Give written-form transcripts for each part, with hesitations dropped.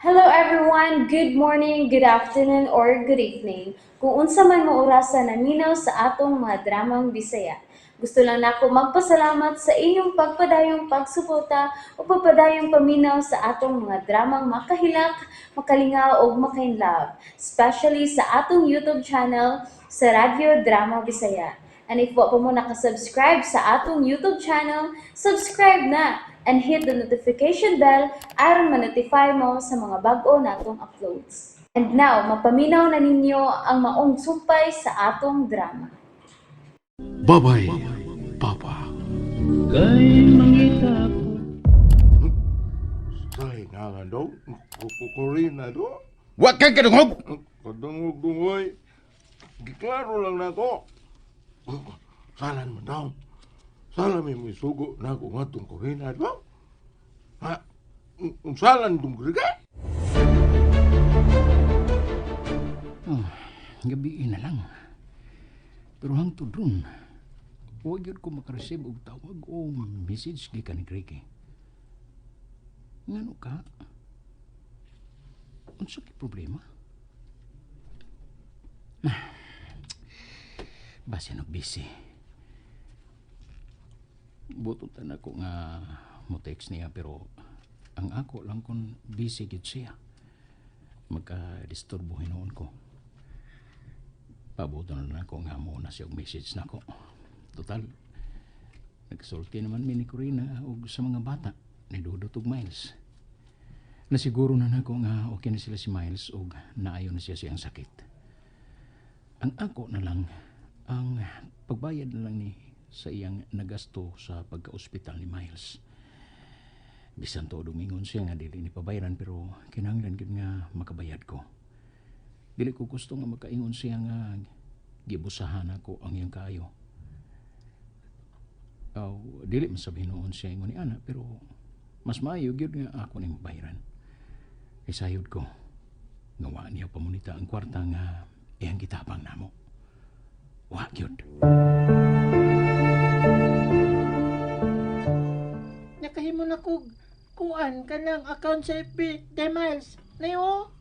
Hello everyone! Good morning, good afternoon, or good evening. Kung unsa man mo orasa naminaw sa atong mga dramang Bisaya. Gusto lang nako magpasalamat sa inyong pagpadayong pagsuporta o pagpadayong paminaw sa atong mga dramang makahilak, makalingaw ug makainlove, especially sa atong YouTube channel sa Radyo Drama Bisaya. And if wa pa mo nakasubscribe sa atong YouTube channel, subscribe na and hit the notification bell aron ma-notify mo sa mga bag-o natong uploads. And now, mapaminaw na ninyo ang maong sumpay sa atong drama. Babay, Papa. Kay mangita ko. Say nga nga daw, kukurina do. Wa kay kadungog. Kadungog dungoy. Giklaro lang nako. Salan mo daw. Salan may misugo na ako nga tong kurina do. Ha? Salan dong ka? Oh, gabi na lang. Pero hangtod ron, huwag yun ko makareceive og tawag o message gikan ni Greg. Ngano ka? Unsa kay problema? Ah, basin og busy. Bututan ako nga mo text niya, pero ang ako lang kung busy gid siya. Magka-disturbo hinuon ko. Pabuto na lang ako nga mo na siya og message nako. Total, nagsulti naman mi ni Corina og sa mga bata ni Dudot ug Miles. Nasiguro na nako nga okay na sila si Miles ug naayo na siya siyang sakit. Ang ako na lang, ang pagbayad na lang ni sa iyang nagasto sa pagka-ospital ni Miles. Bisan tuod mingon siya nga dili ni pabayaran, pero kinahanglan gyud nga makabayad ko. Dili ko gusto nga makaingon siya nga gibusahan ako ang iyang kaayo. Aw, dili man sabihin noon siya ingon ni ana, pero mas maayo gyud nga ako ning bayaran. Isayod ko nga wa niya pamunita ang kwarta nga iyang gitabang namo. Wa gyud. Nakahimo na kog kuan kanang account sa FB, De Miles. Nayo.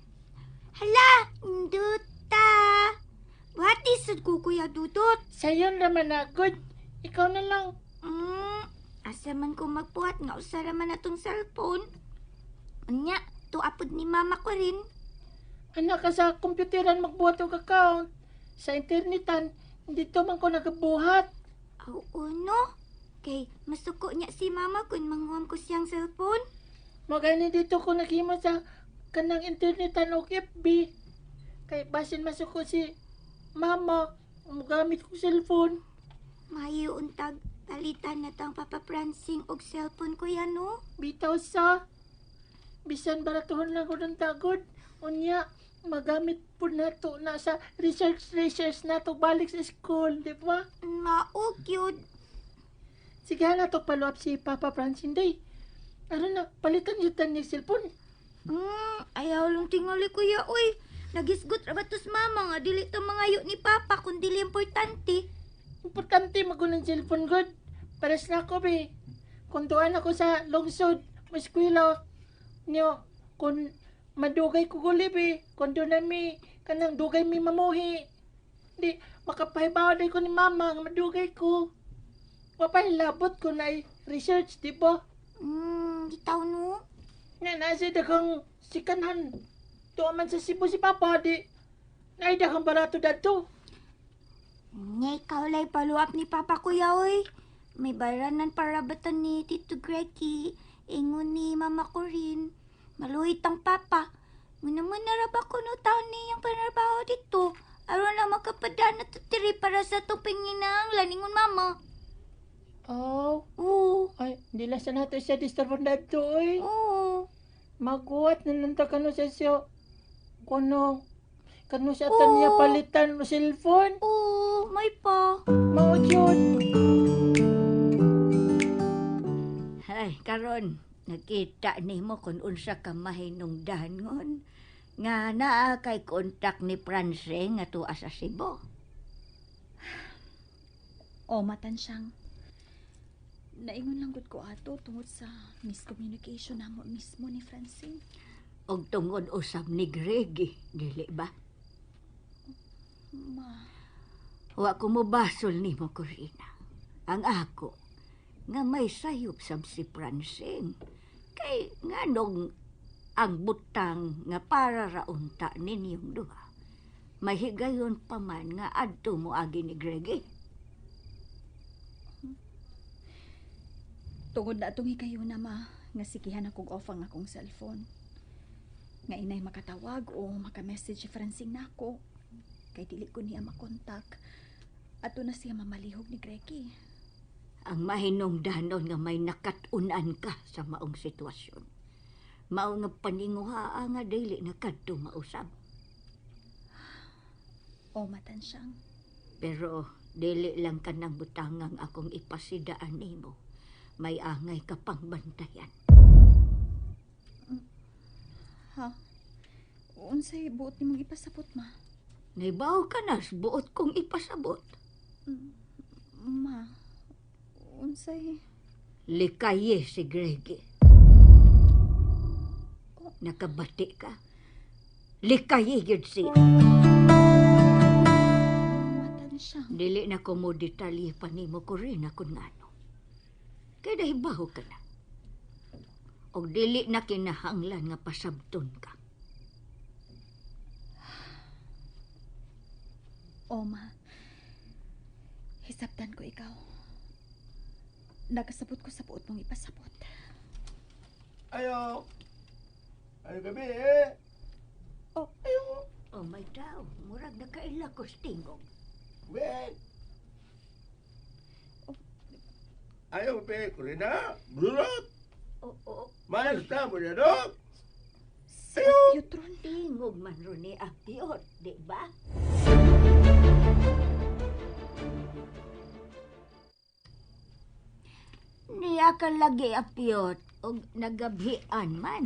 Hala, nduta. Buhati sad ko, Kuya Dudot. Sayon raman na good. Ikaw na lang. Asa man ko magbuhat nga usa ra man atong cellphone. Unya, tuapod ni mama ko rin. Anak ka sa komputeran magbuhat og account. Sa internetan, dito man ko nagabuhat. Aw, no? Kay masuko niya si mama kun manguam ko siyang cellphone. Magani dito ko naghimo sa kanang internetan og FB. Kay basin masuko si mama, gamit ko cellphone. Mayo untag palitan na tang Papa Prancing og cellphone ko yan, no? Bitaw sa bisan baratuhon lang ko ng tagod. Unya, magamit po nato na sa research research nato balik sa school, di ba? Mao gyud. Sige na to follow up si Papa Francine day. Ano na, palitan yun niya cellphone. Ayaw lang tingali, kuya, uy. Nagisgot ra ba tos mama nga dili to mangayo ni Papa kung dili importante. Importante magulang cellphone good. Pares na ako be. Kung tuan ako sa lungsod, eskwela, nyo, kung madugay ko guli be, kung doon na mi, kanang dugay mi mamuhi. Di, makapahibaw day ko ni mama nga madugay ko. Wapay labot ko na research, di ba? Bitaw no. Nga nasa daghang sikanhan. Tuwa man sa Cebu si Papa, di. Naay daghang barato dadto. Nya ikaw lay follow up ni Papa, kuya, oy. May bayranan para batan ni Tito Grecky. Ingon ni mama ko rin. Maluhit ang Papa. Muna-muna ra ba kuno taon niyang panarbaho dito? Aron lang makapadana to diri para sa itong panginahanglan, ingon mama. Oh, Oo. ay, di lang sa nato siya disturbon dadto, oy. Oo. Maguwat na lang ta kano sa siya. Kuno, kano siya tan niya Oo. palitan no cellphone. Oo, may pa. Mao jud. Ay, karon nakita nimo kung unsa ka mahinungdangon nga naa kay kontak ni France nga tuwa sa Cebu. O, matan siyang. Naingon lang gud ko ato tungod sa miscommunication namo mismo ni Francine. Og tungod usab ni Greggy, dili ba? Ma, Wa ko mobasol nimo, Corina. Ang ako, nga may sayop sab si Francine. Kay nganong ang butang nga para raunta ninyong duha. May higayon pa man nga adto mo agi ni Greggy. Tungod na atong higayuna, ma, nga sigihan akong off ang akong cellphone. Nga inay makatawag o maka-message si Francine nako. Kay dili ko niya makontak. Ato na siya mamalihog ni Greggy. Ang mahinungdanon nga may nakat-unan ka sa maong sitwasyon. Mao nga paninguhaa nga dili na kadto mausab. O matansyang. Pero dili lang kanang butangang akong ipasidaan nimo. May angay ka pang bantayan. Ha? Unsay buot nimong ipasabot, ma? Naibaw ka na sa buot kong ipasabot. Ma, unsay... Likaye si Greggy. Nakabati ka. Likaye yun siya. Matansyang. Dili na ko mo detalye pa nimo ko rin ako ngano. Kay dahibaho ka na. Og dili na kinahanglan nga pasabton ka. O, ma. Hisabtan ko ikaw. Nakasabot ko sa buot mong ipasabot. Ayo. Ayo gabi eh. Oh. Ayo. Oh my tao, murag nakaila ko sa tingog. Wait. Ayo be, Corina. Brulot. Oo, oh, Miles na mo na dok. Si Piotron. tingog man ron ni Apiot, di ba? Niya ka lagi Apiot og nagabhian man.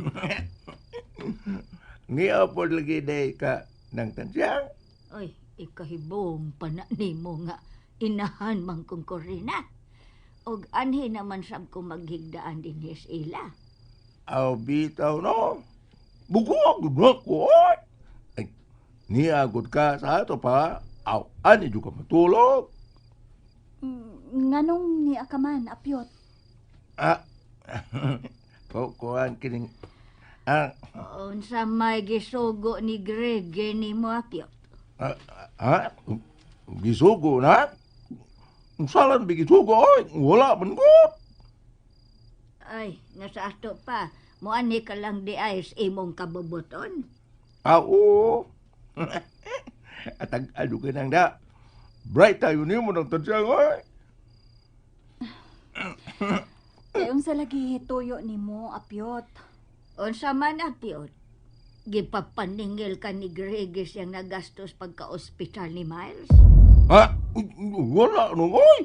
Ngiya po lagi day ka ng tansyang. Oy, ikahibong pa na nimo nga inahan man kong Corina. Og anhi naman sab ko maghigdaan din sa ila. Aw bitaw no. Bugog na ko. Oy. Ay, niagod ka sa ato pa. Aw, ani jud ka matulog. Nganong ni Akaman, Apyot? Ah. Kukuan kining ah, Unsa may gisugo ni Greg nimo Apiot? ah, ah, gisugo na. Salan bi gisugo oy, wala man ko. Ay, nga sa ato pa, moani ka lang di ay sa imong kabubuton. Ah, oo. Atag alo ka nang da. Bright tayo nimo ng tansyang oy. Kay unsa lagi tuyo nimo, Apyot? Unsa man Apiot, gipapaningil ka ni Greg siyang nagastos pagka-ospital ni Miles. Ah, wala no oy.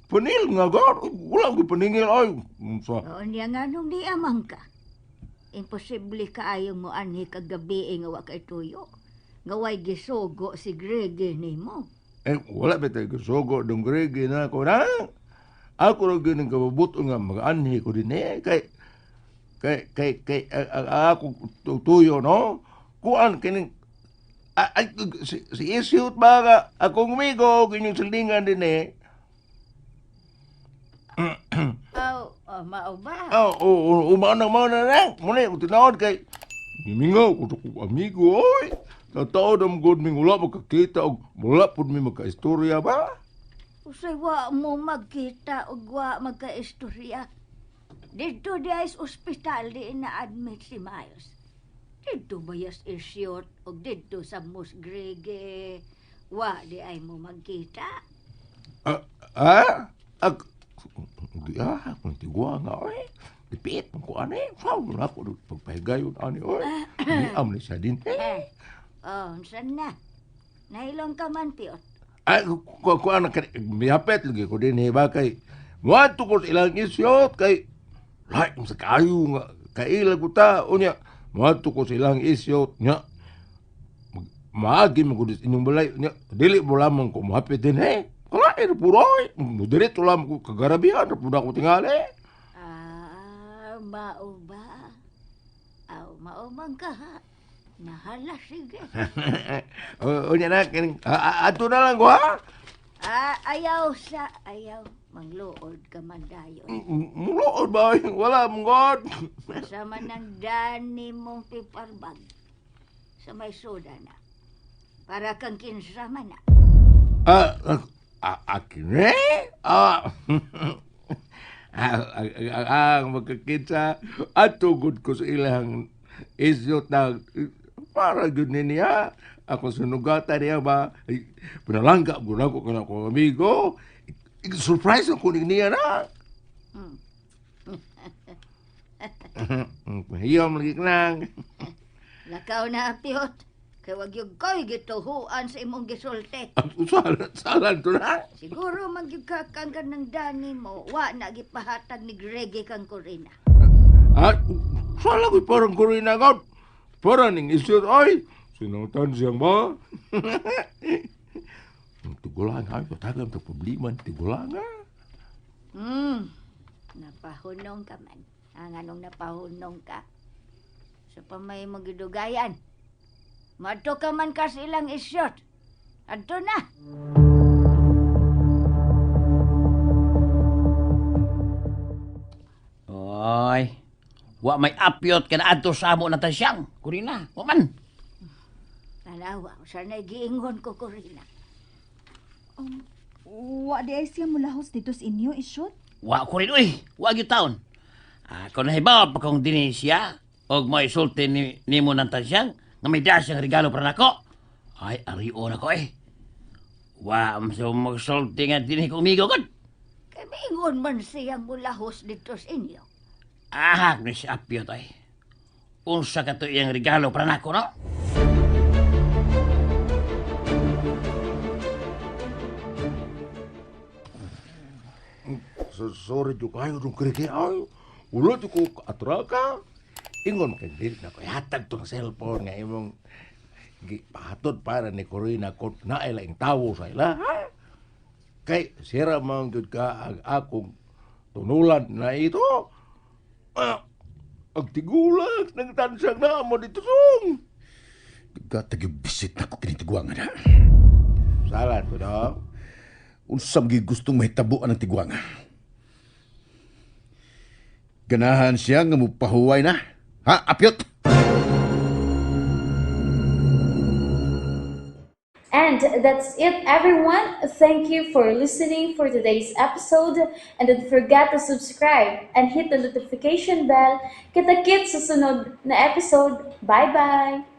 Panil nga gar, wala ko paningil oy. Unsa? Oo niya nga nung di amang ka. Imposible kaayo mo anhi kagabi nga wa kay tuyo. Nga way gisugo si Greg nimo. Eh, wala ba tayo gisugo dong Greg na ko na. Ako ra gyud ang kabubuto nga mag-anhi ko din eh. Kay, kay, kay, kay, ako tuyo, no? Kuan, kining, ay, si Isyut ba ka? Akong umigo, kinyong silingan din eh. Aw, oh, mao ba? Oh, oh, oh, mauna na. Muna, tinawad kay, Gimingaw ko sa kong amigo, oy. Tataon ang good ming wala magkakita og wala pud mi magkaistorya ba? Usay wa mo magkita og wa magkaistorya. Didto di ay sa ospital di na-admit si Miles. Didto bayas isyot og didto sa Mus Grege. Wa di ay mo magkita. Ah, ah? Ak, di ah, kung tigwa nga, oy. Dipit, mong kuan eh. Saw na ako, pagpahigayon ani, oy. Di am ni siya din. Eh, oh, unsan na? Nahilong ka man, Piot. Ay, kuan na, mihapit lagi ko din, eh, ba, kay, muadto ko sa ilang isyot, kay, like, sa kayo nga, kaila ko ta, unya, muadto ko sa ilang isyot, nya, maagi mo ko inyong balay, nya, dili mo lamang ko muhapit din, eh. Kalain, puro, oy. Mudiretso lamang ko kagarabihan, puro ako tingali. Ah, mao ba? Aw, mao man ka ha. Nahala sige. Unya na, kining, ato na lang ko ha? Ah, ayaw sa, ayaw. Mangluod ka man dayon. Mulood ba? Wala mong God. Sama ng dani mong piparbag sa may soda na. Para kang kinsama na. Ah, akin eh? Ah, ang magkakita at tugod ko sa ilang isyot na para gyud ni niya. Ako sunugatan niya ba? Ay, pinalangga ko na ko kana ko amigo. Surprise ako ni niya na. Hiyom lagi nang. Lakaw na apiyot. Kay wag yung ko'y gituhuan sa imong gisulti. Salan, salan to na. Siguro magyug ka kang ng dani mo, wa na gipahatag ni Greggy kang Corina. Ah, sala ko'y parang kurina God. Parang ning isyot ay. Sinangtan siyang ba? Tigulang ay, patagam ta problema tigulang ah. Napahunong ka man. Ang anong napahunong ka? Sa pamay magidugayan. Madto ka man kas ilang isyot. Adto na. Oy, wa may apyot ka na adto sa amo na tasyang. Kurina, wa man. Tanawa, sa giingon ko, Corina. Wa di ay siya mulahos dito sa inyo, isyot. Wa ko rin, uy. Wa gyud taon. Ako nahibaw pa kung dinhi siya og maisulti ni nimo ng tasyang nga may dala siyang regalo para nako. Ay, arion ako eh. Wa man siya magsulti nga dinhi ko umigo gud. Kay miingon man siyang mulahos dito sa inyo. Ahak ni si Apyot ay. Unsa ka to iyang regalo para nako, no? So, sorry jud kayo dong kriki ay. Wala jud ko atraka. Ingon kay dili na ko hatag tong cellphone nga imong gipahatod para ni Corina kon naay laing tawo sa ila. Ha? Kay sira man jud ka ang akong tunulan na ito. Ah, ang tigulang ng tansang na mo dito sung. Gatag bisit na ko kinitiguangan ha. Salan ko daw. Unsam gi gustong mahitabuan ang tiguangan. Ganahan siya nga mupahuway na. Ha, apyot? And that's it, everyone. Thank you for listening for today's episode. And don't forget to subscribe and hit the notification bell. Kita-kits sa sunod na episode. Bye-bye!